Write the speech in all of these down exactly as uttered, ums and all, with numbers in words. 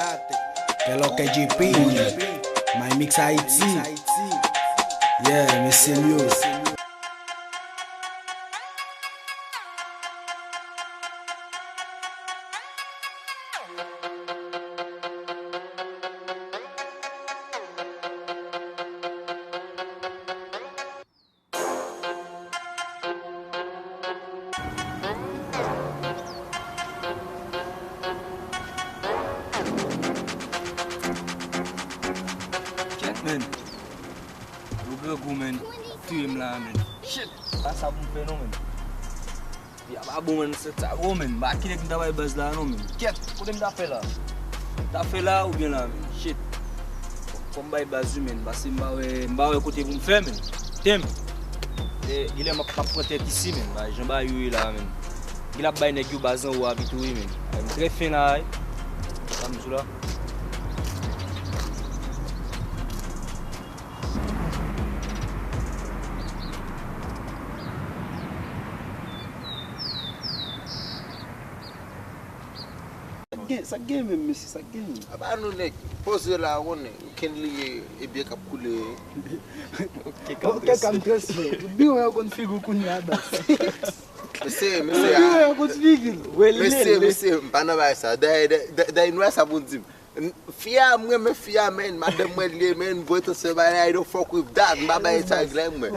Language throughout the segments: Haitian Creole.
Kè lòkè J P, My Mix Haïti. Yeah, mesye Lio. Kèt, menn. Yo grangou, menn. Ap touye m la, menn. Shit! Pa sa pou m fè non, menn. Ya pa bon, menn, sèt sa gwo, menn. M pa kite m ta bay baz la non, menn. Kèt, kote m ta fè la? M ta fè la oubyen la, menn? Shit. Fò m bay baz wi, menn, paske m pa wè, m pa wè kote pou m fè, menn. Tem. E, genlè m ap, m ap pran tèt isi, menn. Bay jan bagay yo ye la, menn. Genlè ap bay nèg yo baz anwo a pito wi, menn. Ay, m trè fen la, ay. Sa m di w la. Sa k gen, sa k gen menm, mesye, sa k gen menm? Apa nou nèg poze la, ou konnen, Kenley e byen k ap koule. Ok, Kam Transfè. Ou byen wè yo konn figi w kounye a, baz. Mesye, mesye, mesye, mesye, m pa nan bagay sa. Dayè, dayè, nou wè sa pou n di m. N-, fi a, m renmen fi a, man. Madanm mwen li ye, man. Voye transfè ba li, I don't fuck with that. M pa bay sa regle mwen.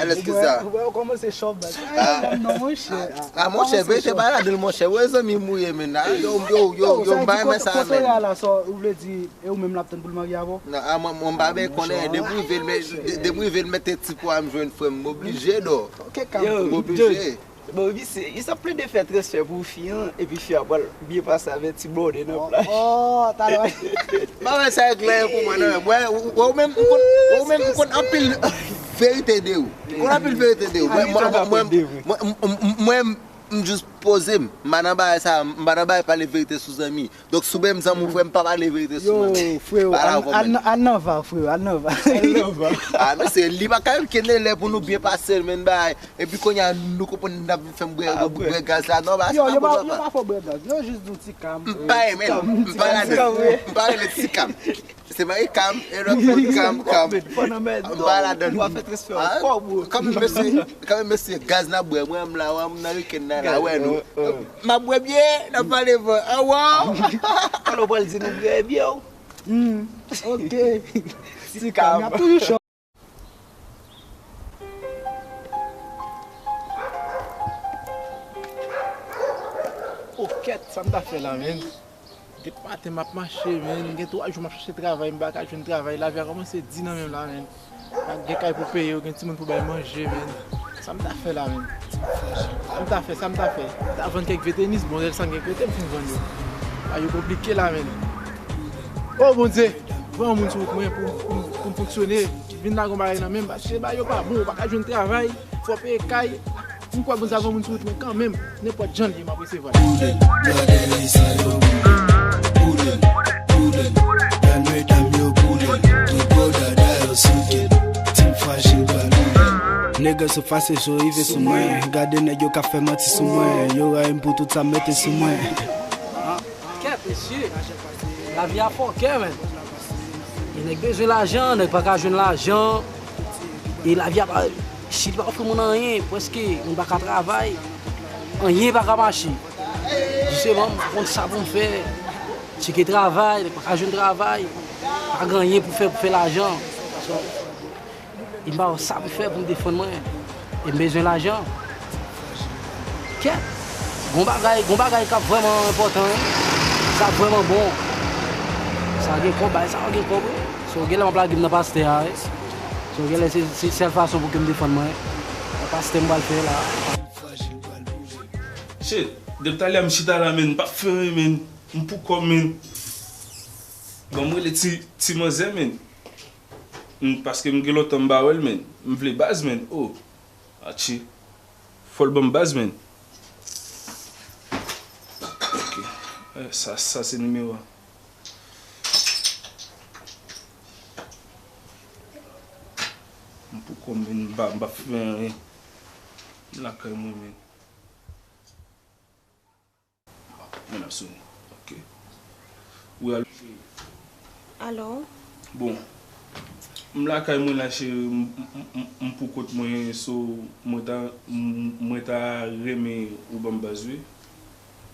Alèz ki sa. Ou wè, ou kòmanse chòf, baz. Ay, non, monchè. Ah, monchè, verite pa ladan l, monchè. Wè, zanmi m ou ye, man. Ah, yo, yo, yo, yo, m pa renmen sa, man. Kote w la, sa, ou vle di, e ou menm l ap tann pou l marye avè w? Non, ah, mwen, mwen, m pa ben konnen. Depi w rive l, men, de-, depi w rive l mete ti pwa m jwenn frè m, m oblije, dò. Ok, Kam. M oblije. Bon, misye, misye ap plede fè transfè pou fi an, epi fi a pral byen pase avè ti bòde nan plaj. Oh, talè. M pa wè sa e klè pou mwen, non. Mwen, ou, ou menm, ou konn, ou menm, ou konn anpil verite de ou. Ou konn anpil verite de ou. Mwen, mwen, mwen, mwen, mwen, mwen, m jis poze m. M pa nan bagay sa, m pa nan bagay pale verite sou zanmi. Donk, si w menm zanmi w, frè m, pa pale verite sou mwen. Yo, freo, al, al, al nan va, freo, al nan va. Al nan va. Ah, mesye, li pa ka kenbe lè pou nou byen pase, menn, bay. Epi kounye a, nou konprann n ap vin fè m bwè, bwè gaz la. Non, ba, se pa bon, papa. Yo, yo pa fè w bwè gaz. Yo jis di w ti Kam. M pa renmen l. M pa ladan l. M pa rele ti Kam. Se mari Kam, e lòt fè Kam, Kam. M pa ladan l. Kanmenm, mesye, kanmenm, mesye, gaz n ap bwè. Mwen, m la, m nan wikenn nan la, wè nou. M ap bwè byè, n ap pale van. Awa! Alò, pral di nou bwè byè, wi. Hmm, ok. Ti Kam. Y ap toujou chòf. O kèt, sa m ta fè la, menn? Depi maten m ap mache, menn. Gen twa jou m ap chèche travay, m pa ka jwenn travay. Lavi a kòmanse di nan men m la, menn. Gen kay pou peye, gen timoun pou bay manje, menn. Sa m ta fè la, menn? Sa m ta fè, sa m ta fè? M ta vann kèk vye tenis, bon, rès sa m gen kote m fin vann yo. Bagay yo konplike la, menn. O Bondye, voye yon moun sou wout mwen pou, pou, pou m fonksyone. Vin lage yon bagay nan men m, paske bagay yo pa bon, ou pa ka jwenn travay, fò w peye kay. M kwè Bondye ap voye moun sou wout mwen kanmenm, nenpòt jan l ye, m ap resevwa l. Boule, bradè, sa yo boule. Boule, boule, gad medam yo boule. Tout gwo dada yo souke. Team Fragile pral boule. Nèg yo sou fache, yo rive sou mwen. Gade nèg yo k ap fè manti sou mwen. Yo rayi m pou tout sa m mete sou mwen. Kèt, mesye. Lavi a fòkè, menn. E nèg bezwen lajan, nèg pa ka jwenn lajan. E lavi a pa, Chili pa ofri moun anyen, prèske moun pa ka travay. Anyen pa ka mache. Jisteman, m pa konn sa pou m fè. Tcheke travay, nèg pa ka jwenn travay. Pa gen anyen pou fè, pou fè lajan. E m pa wè sa pou fè pou m defann mwen. E m bezwen lajan. Kèt! Gon bagay, gon bagay k ap vrèman enpòtan, wi. Sa ap vrèman bon. Sa gen kòb, bagay sa gen kòb, wi. So, genlè m ap lage m nan pastè a, wi. So, genlè se, se sèl fason pou ke m defann mwen. Nan pastè m pral fè la. Shit, depi talè m chita la, menn, m p ap fè anyen, menn. M pou kò m, menn. Ban m rele ti, ti manzè, menn. M, paske m gen lontan m pa wè l, menn. M vle baz, menn. Oh. Atchi. Fò l ban m baz, menn. Ok. Eh, sa, sa se nimewo a. M pou kò m, menn, m pa, m pa fè anyen. M lakay mwen, menn. Mwen ap sone. Ok. Wi, alo, cheri. Alo? Bon, m lakay mwen la, cheri, m, m, m, m pou kont mwen, so, mwen ta, m, mwen ta renmen ou ban m baz, wi.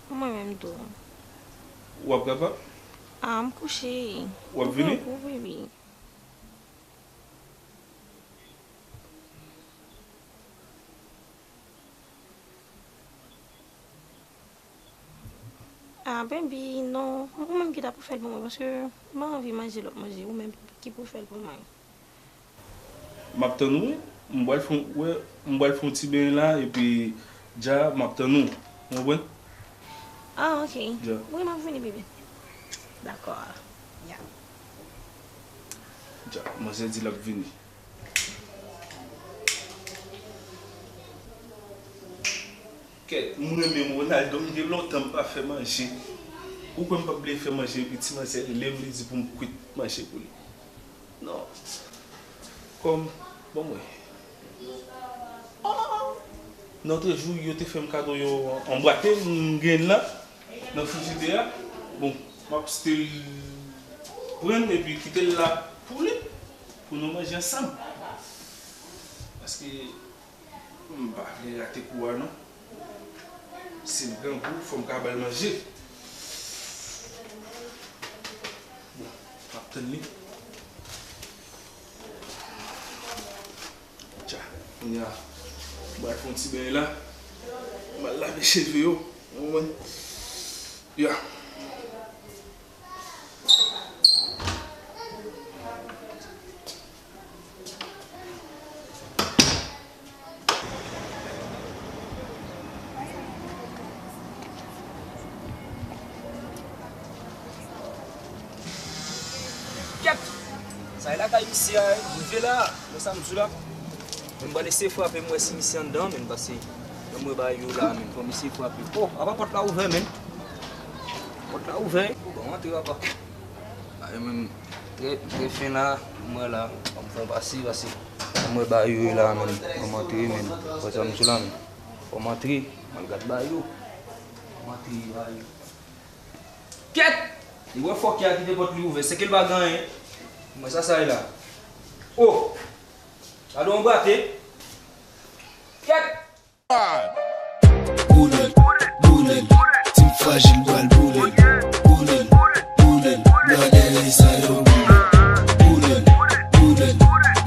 Mwen menm tou. W ap kapab? Ah, m kouche. W ap vini? Wi, wi, wi. Ah, baby, non. Ou menm ki ta pou fè l pou mwen, paske m pa anvi manje lòt manje. Ou menm ki pou fè l pou mwen. M ap tann ou, wi. M pral fè, wè, m pral fè yon ti benyen la, epi dja, m ap tann ou. Ou konprann? Ah, ok. Dja. Wi, m ap vini, bebe. Dakò. Ya. Dja, manzè di l ap vini. Kèt, m renmen Ronaldo, m gen lontan m pa fè manje. Ou kwè m p ap bliye fè manje, epi ti manzè rele m, li di pou m kwit manje pou li. Non. Kòm, bon mwen. Oh! Nan otrejou, yo te fè m kado yon anbwate, m gen l la, nan frijidè a. Bon, m ap still pran l epi kite l la pou li, pou nou manje ansanm. Paske m pa vle rate kou a, non. Si l grangou, fò m ka ba l manje. Bon, m ap tann li. Tcha, kounye a, m pral fè yon ti benyen la. M al lave cheve yo. Ou konprann? Ya. Kèt! Sa e lakay misye a, wi. Rive la, men sa m di w la. Men m pral eseye frape, m wè si misye anndan, men pase. Men m wè bagay yo la, men fò m eseye frape. Oh, apa pòt la ouvè, men. Pòt la ouvè. Bon, antre, apa. Ay, men, trè, trè fen la, m wè la, ban m fè yon pase, pase. M wè bagay yo ye la, men. Ban m antre, men. Wè sa m di w la, men. Fò m antre, m al gad bagay yo. Fò m antre, bagay yo. Kèt! Li wè fòkè a kite pòt li ouvè, se ke l pa gen anyen. Mwen sa sa ye la. Oh! Gade yon brate. Kèt! Boule l, boule l, Team Frajil pral boule l. Boule l, boule l, blòdè sa yo boule l. Boule l, boule l,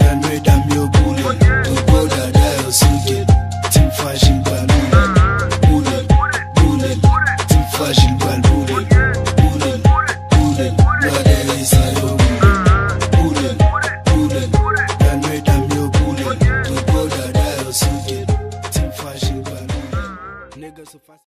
dam medam yo boule l. Tout gwo dada yo souke l. Team Frajil pral boule l. Boule l, boule l, Team Frajil pral boule l.